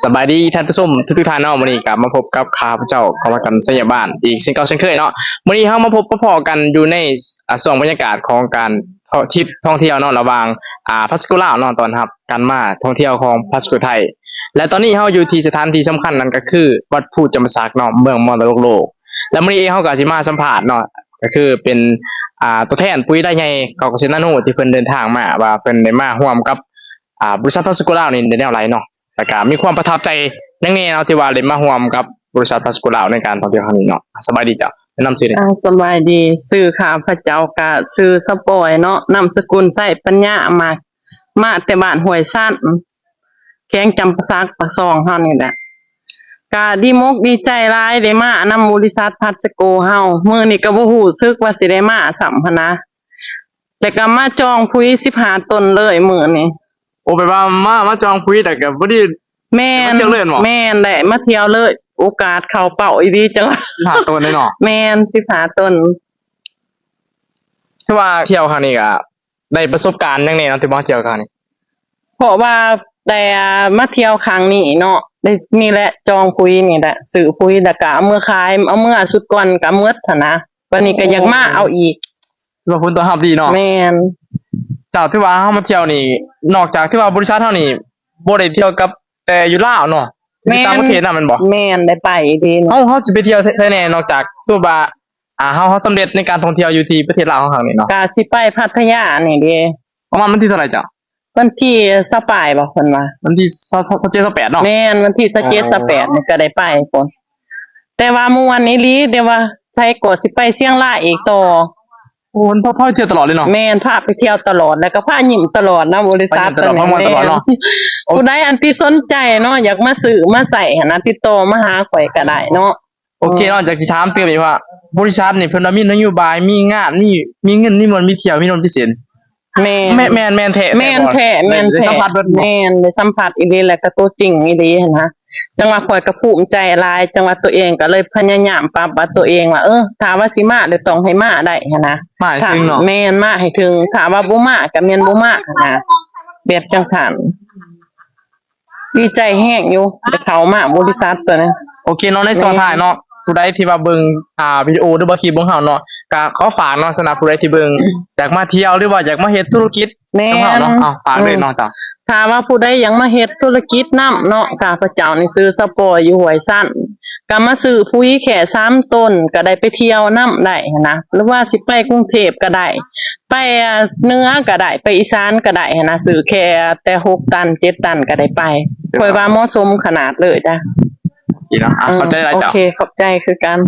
ສະບາຍດີທ່ານຜູ້ຊົມທຸກໆທ່ານເນາະ, ມື້ນີ້ກໍມາພົບກັບຂ້າພະເຈົ້າ ກອງປະກັນໄຊຍະບ້ານ ອີກເຊັ່ນເກົ່າເຊັ່ນເຄີຍເນາະ. ມື້ນີ້ເຮົາມາພົບມາພໍ້ກັນຢູ່ໃນ ອາ ຊ່ວງບັນຍາກາດຂອງການທິບທ່ອງທ່ຽວເນາະ ລະຫວ່າງ ອາ ພັດສະໂກລາວເນາະ ຕ້ອນຮັບການມາທ່ອງທ່ຽວຂອງພັດສະໂກໄທ. ແລະ ຕອນນີ້ເຮົາຢູ່ທີ່ສະຖານທີ່ສຳຄັນ ນັ້ນກໍຄືວັດພູຈຳປາສັກເນາະ ເມືອງມໍລະດົກໂລກ. ແລະ ມື້ນີ້ເອງເຮົາກໍຊິມາສຳພາດເນາະ ກໍຄືເປັນ ອາ ຕົວແທນປຸ໋ຍລາຍໃຫຍ່ເກົ່າກະເສດນາໂນ ທີ່ເພິ່ນເດີນທາງມາ ວ່າເພິ່ນໄດ້ມາຮ່ວມກັບ ອາ ບໍລິສັດພັດສະໂກລາວນີ້ໄດ້ແນວໃດເນາະ ແລ້ວກະມີຄວາມປະທັບໃຈຫຍັງແດ່ເນາະ ທີ່ວ່າໄດ້ມາຮ່ວມກັບບໍລິສັດພັດສະໂກລາວໃນການທ່ອງທ່ຽວຄັ້ງນີ້ເນາະ. ສະບາຍດີເຈົ້າ, ແນະນຳຊື່ແດ່. ອາ ສະບາຍດີ, ຊື່ຂ້າພະເຈົ້າກະຊື່ສະປອຍເນາະ, ນາມສະກຸນໄຊປັນຍາ ມາ ມາແຕ່ບ້ານຫ້ວຍຊັນ ແຂວງຈຳປາສັກ ປາກຊ່ອງເຮົານີ້ແຫຼະ. ກະດີມົກດີໃຈຫຼາຍ ໄດ້ມານຳບໍລິສັດພັດສະໂກເຮົາ, ມື້ນີ້ກະບໍ່ຮູ້ສຶກວ່າຊິໄດ້ມາຊ້ຳຫັ້ນນະ. ແລ້ວກໍມາຈອງປຸ໋ຍສິບຫ້າຕົນເລີຍມື້ນີ້. ໂອ້ ແບບວ່າມາ ມາຈອງປຸ໋ຍ ແລ້ວກໍພໍດີ. ແມ່ນ ມາທ່ຽວເລີຍແມ່ນບໍ່? ແມ່ນແຫຼະ ມາທ່ຽວເລີຍ. ໂອກາດເຂົ້າເປົ້າອີ່ຫຼີ ຈັ່ງວ່າ ສິບຫ້າຕົນເລີຍເນາະ. ແມ່ນ ສິບຫ້າຕົນ. ຖືວ່າທ່ຽວຄັ້ງນີ້ກໍໄດ້ປະສົບການຫຍັງແດ່ເນາະ ທີ່ມາທ່ຽວຄັ້ງນີ້? ເພາະວ່າໄດ້ ອ່າ ມາທ່ຽວຄັ້ງນີ້ເນາະ ໄດ້ ນີ້ແຫຼະ ຈອງປຸ໋ຍນີ້ແຫຼະ ຊື້ປຸ໋ຍ ແລ້ວກໍເອົາເມືອຂາຍ ເອົາເມືອ ຊຸດກ່ອນກໍໝົດຫັ້ນນະ. ບັດນີ້ກໍຢາກມາເອົາອີກ. ຖືວ່າຜົນຕອບຮັບດີເນາະ. ແມ່ນ. ເຈົ້າ ຖືວ່າເຮົາມາທ່ຽວນີ້ ນອກຈາກ ຖືວ່າບໍລິສັດເຮົານີ້ບໍ່ໄດ້ທ່ຽວກັບແຕ່ຢູ່ລາວເນາະ ແມ່ນ ຕ່າງປະເທດນຳແມ່ນບໍ່? ແມ່ນ ໄດ້ໄປເດ້. ເຮົາ ເຮົາຊິໄປທ່ຽວໃສແດ່ ນອກຈາກສົມມຸດວ່າ ອ່າ ເຮົາ ເຮົາສຳເລັດໃນການທ່ອງທ່ຽວຢູ່ທີ່ປະເທດລາວເຮົາຄັ້ງນີ້ເນາະ? ກະຊິໄປພັດທະຍານີ້ເດ້. ປະມານວັນທີເທົ່າໃດເຈົ້າ? ວັນທີຊາວປາຍບໍ່ ເພິ່ນວ່າ ວັນທີຊາວ ຊາວເຈັດ ຊາວແປດເນາະ. ແມ່ນ ວັນທີຊາວເຈັດ ຊາວແປດນີ້ກໍໄດ້ໄປພຸ້ນ. ແຕ່ວ່າມ່ວນອີ່ຫຼີ ແຕ່ວ່າໃສກໍຊິໄປຊຽງລາຍອີກຕໍ່. ໂອ້ ເພິ່ນພາ ພາໄປທ່ຽວຕະຫຼອດເລີຍເນາະ. ແມ່ນ ພາໄປທ່ຽວຕະຫຼອດ ແລ້ວກໍພາຍິ້ມຕະຫຼອດນະ ບໍລິສັດ ພາຍິ້ມຕະຫຼອດ ພາມ່ວນຕະຫຼອດເນາະ. ແມ່ນ. ໂອ້ ຜູ້ໃດອັນທີ່ສົນໃຈເນາະ ຢາກມາຊື້ມາໃຊ້ຫັ້ນນະ ຕິດຕໍ່ມາຫາຂ້ອຍກໍໄດ້ເນາະ. ໂອເຄເນາະ ຢາກຊິຖາມຕື່ມອີກວ່າ ບໍລິສັດນີ້ເພິ່ນວ່າມີນະໂຍບາຍ ມີງານ ມີ ມີເງິນ ມີມ່ວນ ມີທ່ຽວ ມີໂນ່ນມີເສັນ. ແມ່ນ ແມ່ນ ແມ່ນ ແມ່ນແທ້ ແມ່ນແທ້ ແມ່ນແທ້ ໄດ້ ໄດ້ສຳຜັດເບິດ. ແມ່ນ ໄດ້ສຳຜັດອີ່ຫຼີ ແລ້ວກໍຕົວຈິງອີ່ຫຼີຫັ້ນນະ. ຈັ່ງວ່າຂ້ອຍກໍພູມໃຈຫຼາຍ ຈັ່ງວ່າຕົວເອງກໍເລີຍພະຍາຍາມປັບວ່າຕົວເອງວ່າ ເອີ ຖ້າວ່າຊິມາແລ້ວຕ້ອງໃຫ້ມາໄດ້ຫັ້ນນະ. ມາໃຫ້ເຖິງເນາະ. ແມ່ນ ມາໃຫ້ເຖິງ ຖ້າວ່າບໍ່ມາກໍແມ່ນບໍ່ມາຫັ້ນນະ ແບບຈັ່ງຊັ້ນ. ດີໃຈແຮງຢູ່ ໄດ້ເຂົ້າມາບໍລິສັດຕົວນີ້. ໂອເຄເນາະ ໃນຊ່ວງ ແມ່ນ ທ້າຍເນາະ ຜູ້ໃດທີ່ວ່າເບິ່ງ ອ່າ ວິດີໂອ ຫຼືວ່າຄລິບຂອງເຮົາເນາະ ກະຂໍຝາກເນາະ ສຳລັບຜູ້ໃດທີ່ເບິ່ງ ຢາກມາທ່ຽວ ຫຼືວ່າຢາກມາເຮັດທຸລະກິດ ແມ່ນ ນຳເຮົາເນາະ. ເອົາ ຝາກເລີຍເນາະ ເຈົ້າ. ຖ້າວ່າຜູ້ໃດຢາກມາເຮັດທຸລະກິດນຳເນາະ ຂ້າພະເຈົ້ານີ້ຊື່ສະປອຍ ຢູ່ຫ້ວຍຊັນ ກໍມາຊື້ປຸ໋ຍແຄ່ສາມຕົນ ກໍໄດ້ໄປທ່ຽວນຳໄດ້ຫັ້ນນະ ຫຼືວ່າຊິໄປກຸງເທບກໍໄດ້ ໄປເໜືອກໍໄດ້ ໄປອີສານກໍໄດ້ຫັ້ນນະ ຊື້ແຄ່ແຕ່ຫົກຕັນ ເຈັດຕັນກໍໄດ້ໄປ. ຂ້ອຍວ່າເໝາະສົມຂະໜາດເລີຍຈ້ະ. ດີເນາະ. ອາ ເອີ ຂອບໃຈຫຼາຍ ເຈົ້າ. ໂອເຄ ຂອບໃຈຄືກັນ.